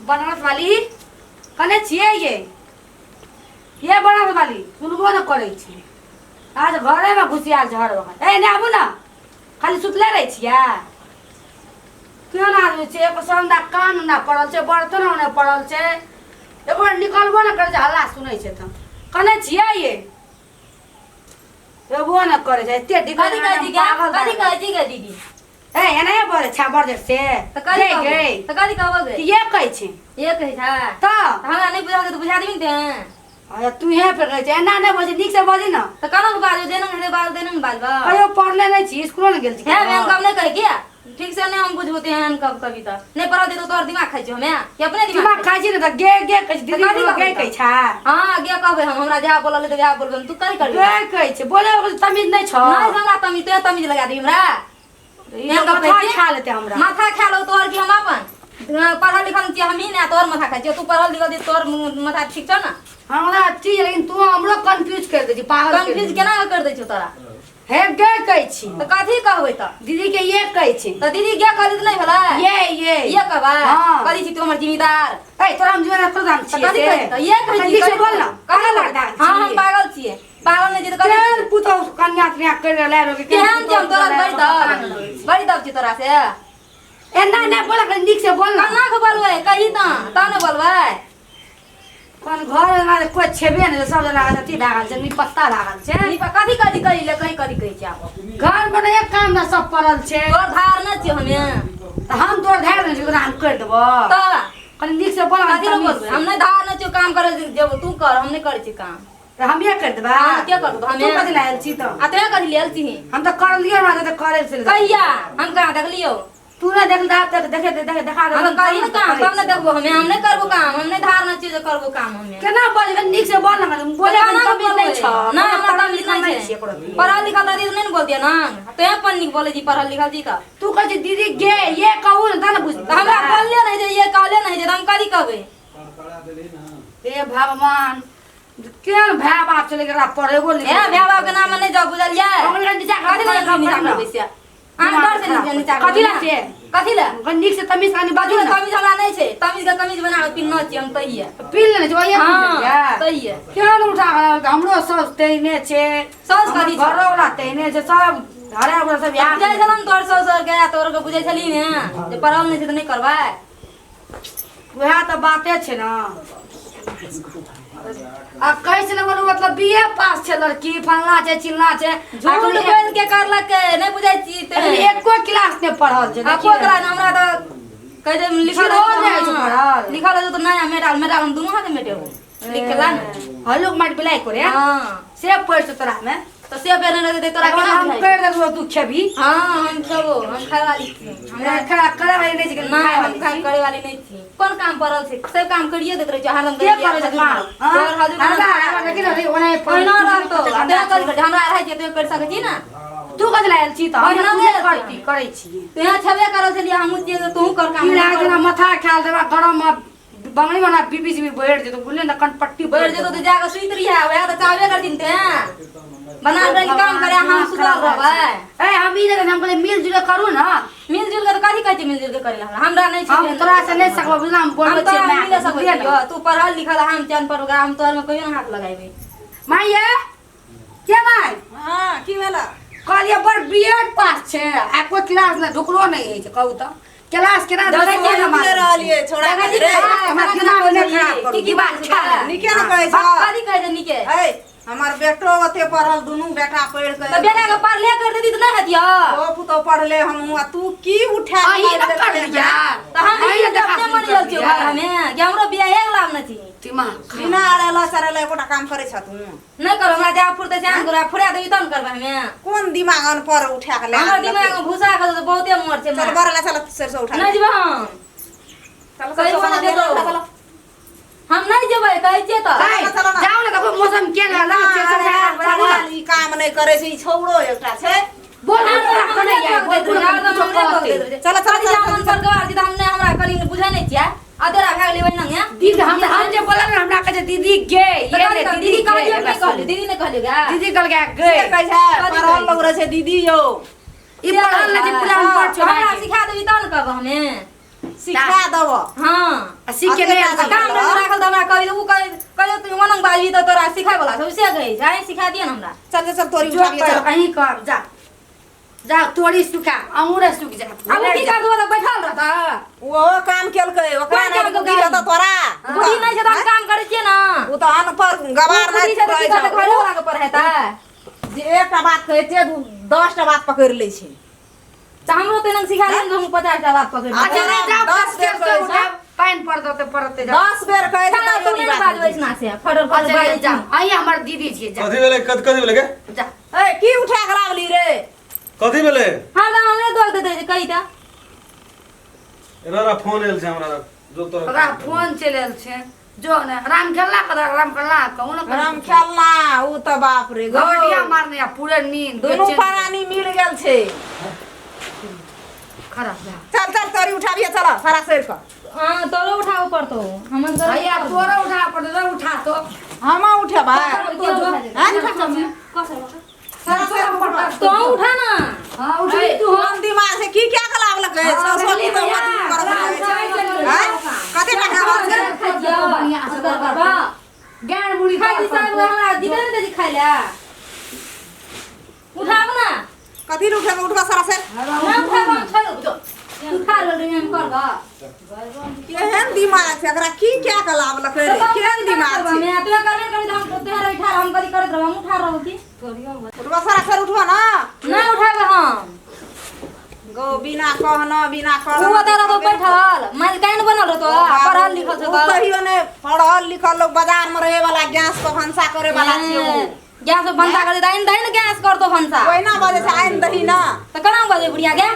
बनारस वाली कने छियै ये ये बनारस वाली सुनबो ने करै छै आज घरेमे घुसियाल छै हर वक्त ए ने आबू ने खाली सुतले रहै छियै केहन आदमी छै एको सन्दा कान ना पड़ल छै बर्तन ओने पड़ल छै एको बेर निकलबो ने करै छै हल्ला सुनै छै तऽ कने छियै ये एबो ने करै छै एते कथी कहै छी गे कथी कहै छी गे दीदी ए एना बोले छा बड़ देर से तऽ कथी गे कहबो गे तऽ कथी कहबो गे ये कहै छै ये कहै छै तऽ तऽ हमरा नहि बुझल तऽ बुझा देबी ने तें अरे तू हे पे कहै छै एना नहि बजै नीक से बजी ने तऽ केना के बाजू जेना हेतै बाजू तेना ने बाजबो कहियो पढ़ले नहि छी स्कूलो नहि गेल छी हे बहन कब नहि कहै किया ठीक से नहि हम बुझबो तेहन कब कभी तऽ नहि पढ़ल देतो तोहर दिमाग खाइ छियो हमे कि अपने दिमाग दिमाग खाइ छी ने तऽ गे गे कहै छै दीदी तऽ कथी गे कहबै कहै छै हँ गे कहबै हम हमरा जएह बोलल तऽ वएह बोलबै हम तू कथी करबी गे कहै छै बोले तमीज नहि छौ नहि हमरा तमीज तोहे तमीज लगा दी हमरा ई लोग माथा खा लेतै हमरा माथा खा लो तोहर कि हम अपन पढ़ल लिखल छियै हमही ने तोहर माथा खाइ छियौ तू पढ़ल लिखल छी तोहर माथा ठीक छौ ने हमरा ठीक है, लेकिन तू हमरो कंफ्यूज कर दै छी पागल कर कंफ्यूज दै केना कर दै छौ तोरा छी। हे गे कहै छी तऽ कथी कहबै तऽ दीदी के ये कहै छी तऽ दीदी गे कहली तऽ नहि भेलै ये ये ये कहबै हाँ। कथी छी तू हमर जिम्मेदार ए तोरा हम जीवन तोरा हम तऽ छियै कथी से। कहै तऽ ये कहै छी नीक से बोल ना कथी पागल लगता हाँ हम पागल छियै पागल नहि छियै तऽ कथी केहन पुतहु कन्या कन्या कर रहलै रोके केहन छी हम तोरा बड़ी दब बड़ी दब छी तोरा से एना नहि बोल कनी नीक से बोल ना केना के बोलबै कही तऽ तब ने बोलबै कोन घर में कोई छेबे नहि सब जना अथी भए गेल छै निपत्ता भए गेल छै नी कथी कथी कही ले कहीं कथी कहै छी आब घर में एक काम ना सब पड़ल छै तोर धार नहि छियै हमे तऽ हम तोर धार नहि छी ओकरा हम करि देबो तऽ कनी नीक से बोल कथी लए बोलबै हम नहि धार नहि छियौ काम करै जेबो तू कर हम नहि करै छी काम तऽ हम ये करि देबै हाँ, के करतौ? हमे? तू कथी लए आयल छी तऽ आ तोहे कथी लेल छी हम तऽ करलियै हमरा तऽ करै छलै कहिया हम कहाँ देखलियौ तू नहि देखल तऽ आब तक देखे देखे देखा हम देबो करी ने काम तब ने देखबो हमे हम नहि करबो काम हम नहि धार नहि छियै जे करबो काम हमे केना बजबै नीक से बोल ना बोले केना तमीज नहि छ नहि हमरा तमीज नहि नहि छै छै एको रत्ती। पढ़ल लिखल रहती तऽ नहि ने बोलतियै ना तोहे अपन नीक बोलै छी पढ़ल लिखल छी तऽ तू कहै छी दीदी गे ये कहू ने तब ने बुझ तऽ हमरा बोलले नहि छै ये कहले नहि छै तऽ हम कथी कहबै हे भगवान केहन भाय बाप छलै एकरा पढ़ेबो हे लिखेबो भाय बाप के नाम नहि जाउ बुझलियै ओकरा नीचा कथी लए नीचा करबै से अहाँ डर से नीचा नीचा कथी लए से? कथी लए ओकरा नीक से तमीज कनि बाजू कथी लए ने तमीज हमरा नहि छै तमीज के कमीज बना के पिन्हने छियै हम तहिये पी लेने छै ओहे पी हँ लेने तहिये केहन उठा के हमरो साउस तेहने छै साउस हमर कथी छै? घरोवला तेहने छै सब घरे वाला सब इएह बुझै छलहुँ तोहर साउस के तोहर के बुझै छली ने जे पढ़ल नहि छै तऽ नहि करबै वएह तऽ बाते छै ने आ कहै छै ने बोलू मतलब बी ए पास छै लड़की फलना छै चिलना छै झूठ बोल के करलक नहि बुझै छी ते अखन एको क्लास नहि पढ़ल छै आ देखियौ ओकरा ने हमरा तऽ कहै छै लिखल जीरो नहि होइ छै पढ़ल। लिखल रहै तऽ नहि मेटाल मेटाल हम दुनू हाथे मेटेबो लिखला ने हल्लुक माटि बिलाइ करे हँ से पढ़ि छै तोरा मे तऽ से बेर नहि रहतै तोरा केना हम बुझाइ करि देलहुँ तू खेबही हँ हम खेबो हम खाय वाली छी हमरा हमरा खरा करे वाली नहि छै नहि खाय हम वाली खाय छी। करे वाली नहि छी कोन काम पड़ल छै सब काम करिए दैत रहै छै हरदम के करै छै काम हँ? तोहर हजूर हमरा हमरा देखी ने ओना ओहिना रहतौ आ तोहे करि करि हमरा रहै छै तोहे करि सकै छी ने तू कथी लए आयल छी तऽ हम ओहिना पूजे नहि करती करै छी तोहे छेबे करल छलियै हमहूँ छियै तऽ तोहूँ कर काम की लागै जेना माथा खायल देबा गरम बंगली वाला बीबी जी बैठ जेतो बुझले ने कनपट्टी बैठ जेतो तऽ जाके सुति रहिए वएह तऽ चाहबे करथिन ते बना के काम करे हम सुतल रहबै ए हम ई नहि हम कहलियै मिल जुल के करू ने मिलजुल के तऽ कथी कहै छै मिलजुल के करे हमरा हमरा नहि छै हम तोरा से नहि सकबो बुझला हम हम बोलबै तोरा छियै मिले सकै छियौ तू पढ़ल लिखल हम चैन पर ओकरा हम तोहर में कहियो ना हाथ लगेबै माय ये के माय हाँ की भेला कहलियै बड़ बी एड पास छै आ कोइ क्लास नहि ढुकलो नहि होइ छै कहू तऽ क्लास केना दस देखै छियै ने हम मास्टर? रहलियै छोड़ा देखै के रे छी, हमरा दिमाग नहि खराब करू की की दिमाग बात खा छै? लेब। नीके ने कहै छौ कथी कहै छै नीके ऐ हमर बेटो ओते पढ़ल दुनू बेटा पढ़ि तऽ के बेटा के पढ़ले कर देती तऽ नहि हेतियौ ओ पुतहु पढ़ले हमहूँ आ तू की उठा के अहीं ने मारि कर देलकै लिया तऽ हम अहीं ई ने देखा अपने मन गेल छियौ घर हमे कि हमरो बियाह एक लाभ नहि छी दिमाग खराब। बिना अड़ेला चढ़ेला एकोटा काम करै छ तू नहि करू हमरा जहाँ फुरतै से करू फुरा देबी तब ने करबै हमे कोन दिमाग अनपढ़ उठा के ले हमर दिमाग में भूसा के तऽ बहुते मोर छै चल बरला चल सरसों उठा नहि जेबै हम चल कहियो सरसों नहि जेतौ। उठा चल हम नहि जेबै कहै छियै तऽ ए, चलो ना। जाउ ने देखो मौसम केहन है, लग छै सब चल, ई काम नहि करै छै ई छौड़ो एकटा छै बोल बोल हमरे ठोक दैत रहै, हरदम हमरे ठोक दैत रहै। चलो, चलो, कथी चलो, हम अनपढ़ गवार छी तऽ हम नहि हमरा कनी बुझै नहि छियै अधेरा भए गेलै ओहिना गे। दीदी हम हम जे बोलल ने हमरा कहै छै दीदी गे तऽ ये कथी ने कहलियै? दीदी दीदी कहलियै कि गे नहि कहलियै? दीदी नहि कहलियै गे? दीदी कहलकै गे से कहै छै कथी पढ़ल कहै लोग रहै छै दीदी यौ ई पढ़ल नहि छै पूरा अनपढ़ तऽ छै हमरा सिखा देबी तब ने कहब हमे सिखा देबो हँ आ सीख के नहि आयल आ काम छै। रहे राखल तऽ हमरा कहि उ कहि कहियो तू मनंग बाजबी तऽ तोरा सिखाय वाला छौ से कहै छै अहीं सिखा दिअ ने हमरा। चल चल चल तोरी जो उठाबिए कर चल। अहीं कर जा जा तोरी सुखा अमूरे सुख जा। आब उ की कर देबो तऽ बैठल रहता। ओहो काम केलकै ओकरा कोन नहि काम बुद्धि केलकै? रहतौ तोरा। बुद्धि नहि छै तऽ हम काम करै छियै ने। ओ तऽ अनपढ़ गवार बुद्धि नहि छै तऽ की रहै करतै छै। घरे वाला के पढ़ेतै। जे एकटा बात कहै छै 10टा बात पकड़ि लै छै। तऽ हमरो तऽ एना सिखा दियौ ने तऽ हम 50टा बात पकड़ि लेबै। अच्छा नहि जाउ 10 बेर सरसों कहै छै। उठाउ पानि पड़तौ तऽ पड़तै जाउ। 10 बेर कहै छै खाना तैयो तू ई नहि बात बाजबै छै ना से फटर फटर अच्छा बाजै जा छी। अहीं हमर दीदी छियै जा। कथी भेलै? कथी कथी भेलै गे? जा। ए की उठा के लावली रे? कथी भेलै? हरदम हमरे दोष देते छै कही तऽ। एना रा फोन आयल छै हमरा जो तोरा। ओकरा फोन चलि आयल छै जो ने राम खेलला कर राम खेलला कहूँ ने। राम खेलना उ तऽ बाप रे गो गवटिया मारने आ पूरे नींद दुनू बेचैन। प्राणी मिल गेल छै। खराब भए। चल चल तोरी उठाबिए चल सारा सैर कऽ। हां तोरो उठाबऽ पड़तौ हमर तोरो। भैया तोरो उठा पड़तौ तो उठा तो। हम उठेबै। सारा सैर कऽ पड़तौ। तो उठा ना। हां उठी तू। हम दिमाग से की क्या के लावलकै? हाँ, सौ सौ भेलै की तऽ भैया। अथी करत रहै छै। राम आँय? कते टाका छै? ज्ञान बुढ़ी खाइ छी सब हमरा दिबे ने दे खाइ ले। उठाब ना। कथी ले उठेबै? उठबा सारा सैर। ना उठाब हम छोड़ जो। तू खा लेल रही हम करबा। केहन दिमाग छै एकरा? की क्या के लावलकै रे? केहन दिमाग छै? मैं तो करबे करी तऽ हम तोहरा उठा हम कदी करत रहब हम उठा रहब की। उठबा सारा सैर उठबा ना। ना उठाबे हम। गो बिना कहना बिना कहना। उ ओतऽ रहतो बैठल माल काइन बनल रहतो पढ़ल लिखल छौ उ तऽ। कहियो नहि पढ़ल लिखल लोग बाजार में रहे वाला गैस पर भनसा करे वाला छै उ। गैस पर भनसा करे दाइन दाइन गैस करतो भनसा। ओहिना बजै छै आनि दही ना। तऽ केना बजै बुढ़िया गे?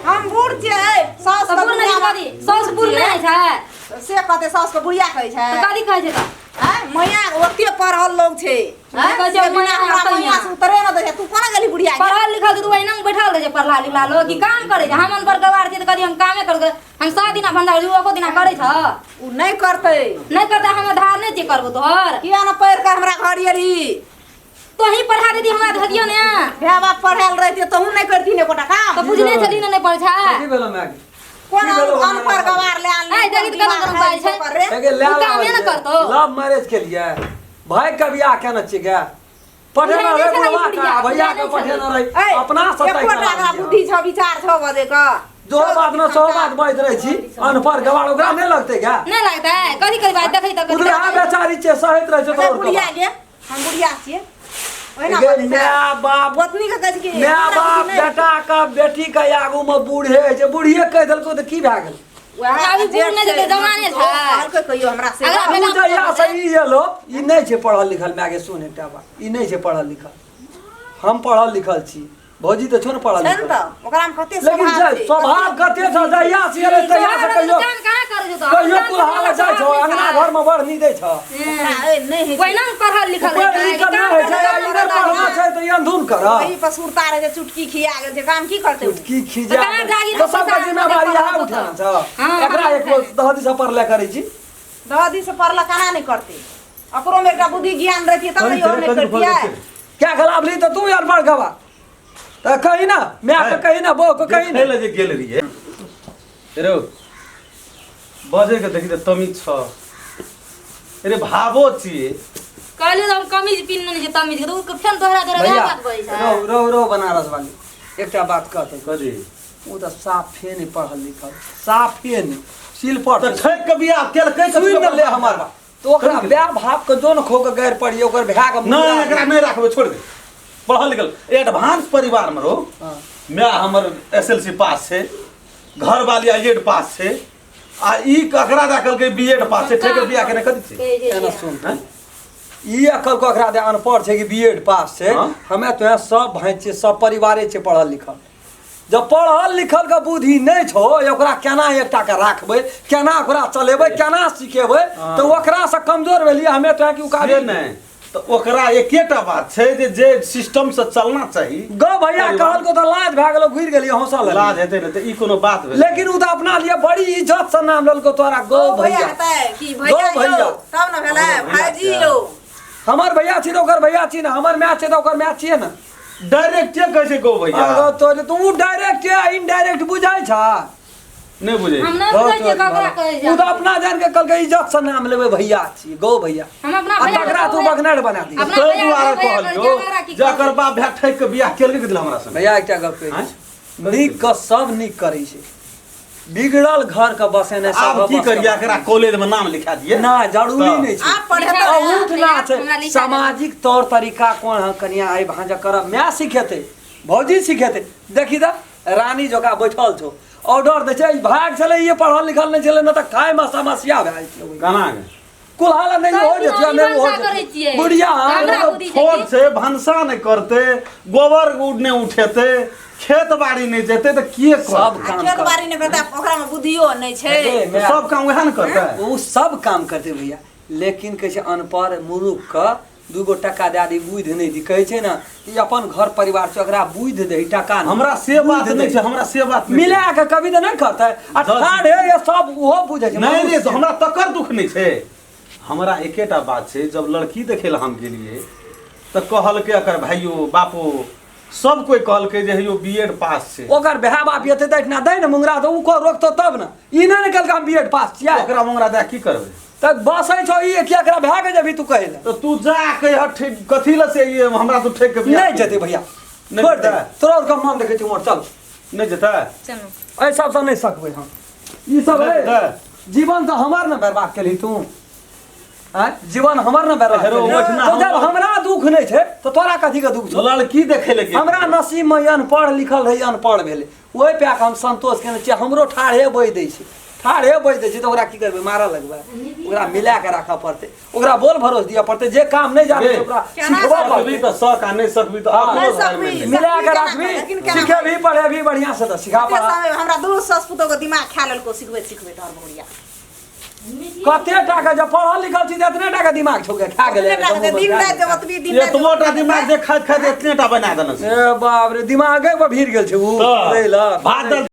हम बूढ़ छियै साउस तऽ के बूढ़ नहि बुढ़िया कथी साउस बूढ़ नहि छै। से कहतै साउस के बुढ़िया कहै छै। तऽ कथी कहै छै तऽ? आँय, मैया ओते पढ़ल लोग छै। आँय, कहै छै से बिना मैया हमरा तैया। मैया से उतरे न दै छै। तू कोना गेली बुढ़िया गे? पढ़ल लिखल तऽ तू ओहिना बैठल रहै छै पढ़ला लिखला लोग की काम करै छै। हम अनपढ़ गवार छियै तऽ कथी हम कामे करबै? हम 7 दिना भनसा करै छी, उ एको दिना करै छ? उ नहि करतै। नहि करतै हम धार नहि छियै करबो तोहर। किया न पढ़ि कऽ हमरा घर एलही? तोही पढ़ा देती हमरा धदियो ने। भाय बाप पढ़ायल रहितियै तहूँ नहि करती ने एकोटा काम। तऽ बुझने छली ने नहि पढ़ै छै। कथी भेलो माय? कोन की भेलो? अनपढ़ गवार ले आनली? ऐ, देखी तऽ केना केना बाजै छै। रे? एगे ले उ कामे ने करतौ। लव मैरिज के लिए भाई के बियाह केने छियै गे? पठेने बुझै रहे नहि छलै बुढ़वा के बुढ़िया, आ भैया बुझै के नहि पठेने छलै। रहे ऐ, अपना से तय एकोटा करा एकरा लिअ। बुद्धि छौ विचार छौ बजै के। जो बात न सो बात बाजि रहै छी अनपढ़ गवार ओकरा नहि लगतै गे? नहि लगतै कथी कथी बात देखै तऽ कथी उधरा बेचारी छै सहैत रहै छै अरे तोहर बुढ़िया गे हम बुढ़िया छियै ओहिना गे बजै छै। माय बाप गोतनी के कहै छै कि माय हमरा बाप बुद्धि नहि। बेटा के बेटी के आगू में बूढ़े होइ छै बुढ़िए कहि देलको तऽ की भए गेल? वएह अभी बूढ़ नहि जेठ जेतै, जवाने छै। कहलकै कहियो हमरा से। अगला उ बेटा जहिया से ई एलो ई नहि छै पढ़ल लिखल माय गे सुन एकटा बात ई नहि छै पढ़ल लिखल हम पढ़ल लिखल छी भौजी तऽ छौ ने पढ़ल छै ने लिखल। तऽ ओकरा में कते लेकिन स्वभाव छै छै। स्वभाव कते छौ जहिया से एलै तहिया से कहियो काम कहाँ करै छौ तो? कहियो काम कुल्हा लग जाइ छौ स्वभाव अंगना नहि छै। घर में बड़ नी दै छौ। ओकरा ए नहि होइ छै। ओहिना ने पढ़ल लिखल पढ़ल हेतै, लिखल काम नहि होइ छै करतै आ तब इधर ने पढ़ना छै तऽ ई अंधुन करत। ओही पर सुरता रहै छै चुटकी खिया गेल छै काम की करतै उ? की खिजा तऽ कहाँ जागीर तऽ सबके पैसा जिम्मेवारी पढ़ल अहाँ तऽ। उठाना छौ। हाँ, एकरा हाँ, एक दह दिशा पढ़ले करै छी। दह दिस पढ़ल केना नहि करतै? ओकरो में एकटा बुद्धि ज्ञान रहितियै तब ने इहो नहि करतियै। क्या खिलाफ ली तऽ तू अनपढ़ गवा तऽ कही ना माय के कही ना बहू के कही ना। देखै लए जे गेल रहियै रो बजै के देखी तऽ तमीज छ अरे भावो छियै। कहलियै तऽ हम कमीज पिन्हने नहि छियै तमीज के तऽ उ फेर दोहरा दोहरा भैया वएह बात बजै छै। रहो रहो रहो बनारस वाली एकटा बात कहतै। कथी? ओ तऽ साफे नहि पढ़ल लिखल साफे नहि सील पर तऽ ठकि के बियाह केलकै तऽ सुनि ने ले हमर बात तऽ ओकरा माय बाप के जोन खो के गैर पड़ियै ओकर भाय के नहि एकरा नहि राखबै छोड़ दे। पढ़ल लिखल एडवांस परिवार में रहो। हाँ। माय हमर SLC पास छै घरवाली I Ed पास छै आ ई ककरा राखलकै बी एड पास छै ठकि के बियाह केने कथी छै? कहै छै एना जे। सुन हैं? ई अकल को एकरा दे अनपढ़ छै कि बी एड पास छै। हाँ। हमे तो सब भाई छियै सब परिवारे छै पढ़ल लिखल। जब पढ़ल लिखल के बुद्धि नहि छौ ओकरा केना एकटा के राखबै केना ओकरा चलेबै केना सिखेबै हाँ। तऽ ओकरा से कमजोर भेलियै हमे तो कि से उकाबी नहि तऽ ओकरा एकेटा बात छै जे जे सिस्टम से चलना चाही। गौ भैया कहलको तऽ लाज भए गेलो घुरि गेलियै हौसल लाज हेतै ने तऽ ई कोनो बात भेलै। लेकिन उ तऽ अपना लिए बड़ी इज्जत से नाम लेलको तोरा गौ गौ भैया भैया हेतै कि भैया गौ भैया। यौ तब ने भेलै हमर भैया भाईजी छियै। यौ। हमर भैया छी तऽ ओकर भैया छी ने हमर माय छै तऽ ओकर माय छियै ने। डायरेक्ट के कहै छै गौ भैया? अरे तो तू डायरेक्ट के इनडायरेक्ट बुझाइ छ? नहि बुझै हम नहि बुझै छियै ककरा कहै छै। ओ तऽ अपना जान के कहलकै इज्जत से नाम लेबै भैया छी गौ भैया। हम अपना आ भैया तकरा तू बगनर बना दी। अपना ताहि भैया दुआरे भैया कहलियौ ककरा की जकर बाप भाय ठकि के बियाह केलकै कथी लए हमरा संगे? भैया एकटा गप कहै आँय? छी, नीक के सब नीक करै छै, बिगड़ल घर के बसेने सब आब की बस के करियै एकरा कॉलेज में नाम लिखा दिए? ना जरूरी तऽ। नहीं छै। आब पढ़ेतै। अहूँ ना छै। हमरा लिखा देबै। सामाजिक तौर तरीका कोन है कनिया आइ भाँजा करब, माय सिखेतै भौजी सिखेतै। देखी तऽ रानी जोका बैठल छौ, ऑर्डर दै छै। ई भाग छलै, ई पढ़ल लिखल नहि छलै ने तऽ खायमे समस्या भए जेतै। केना गे? कुल्हा नहि हो सब जेतै, दिन नहि हो भनसा करै जेतै छियै। बुढ़िया। हमरा मतलब बुद्धि छै छोट की? छै, भनसा नहि करतै, गोबर नहि उठेतै, खेत बाड़ी नहि जेतै तऽ के सब करतै? काम खेत बाड़ी नहि करतै, ओकरामे बुद्धियो नहि छै। हे, माय। सब काम उएह ने करतै। ओ सब काम करतै भैया, लेकिन कहै छै अनपढ़ मुरुख के दूगो टका दए दी बुद्धि नहि दी। कहै छै ने ई अपन घर परिवार छै, ओकरा बुद्धि दही टका नहि। हमरा से बात बुद्धि नहि दही। छै, हमरा से बात नहि छै। मिला के कभी तऽ नहि करतै आ ठाढ़ हे ये सब ओहो बुझै छै। नहि रे, हमरा तकर दुख नहि छै, हमरा एकेटा बात छै। जब लड़की देखै लए हम गेलियै तऽ कहलकै एकर भाइयो बापो सब कोइ कहलकै जे हेयो बी एड पास छै। ओकर भाय बाप एतै तऽ एहिठिना दै ने मुंगरा तऽ ओ रोकतौ तब ने। ई नहि ने कहलकै हम बी एड पास छियै। ओकरा मुंगरा दए की करबै? तऽ बसै छौ ई कि एकरा भए के जेबही तू कहै लए? तऽ तू जा कह ठीक कथी लए से ई हमरा तू ठेक के बियाह नहि जेतै भैया, नहि छोड़ि दे। जेतै? तोरा आओर कम मन देखै छी मोर चल। नहि जेतै? चलू। एहि सबसँ नहि सकबै हम ई सब। नहि हे, जेतै? जीवन तऽ हमर ने बर्बाद केलही तू। आँय, जीवन हमर ने बर्बाद हेरो, केलही। ओहिठिना तऽ जब हमर- हमरा दुख नहि छै तऽ तोरा कथी के दुख छौ? लड़की देखै लए गेल। हमरा नसीब में अनपढ़ लिखल रहै, अनपढ़ भेलै, ओहि पे हम संतोष केने छियै। हमरो ठाढ़े बजि दै छै, ठाढ़े बजि दै छै तऽ ओकरा की करबै? मारऽ लगबै? ओकरा मिला के राखऽ पड़तै, ओकरा बोल भरोस दिअ पड़तै। जे काम नहि जानै छै ओकरा केना सिखबऽ सकबी पड़तै। तऽ सक आ नहि सकबी तऽ हँ। अपनो नहि घर मे सकबी। नहि। मिला के केना राखबी, लेकिन केना सिखेबी पढ़ेबी बढ़िआँ से तऽ सिखा एते पढ़ा। समय हमरा दू सस पुतोह के दिमाग खा लेलको सिखबैत सिखबैत हर बहुरिया। कते टाका जब पढ़ल लिखल छी तऽ एतने टाका दिमाग छौ खा गेलै। ओतबे टा के दिन राति जब ओतबी दिन राति एतबो टा दिमाग जे खाइत खाइत एतने टा बना देने छै। ए बाप रे, दिमागे पर भीड़ गेल छै उ तऽ दै लए। भात दालि।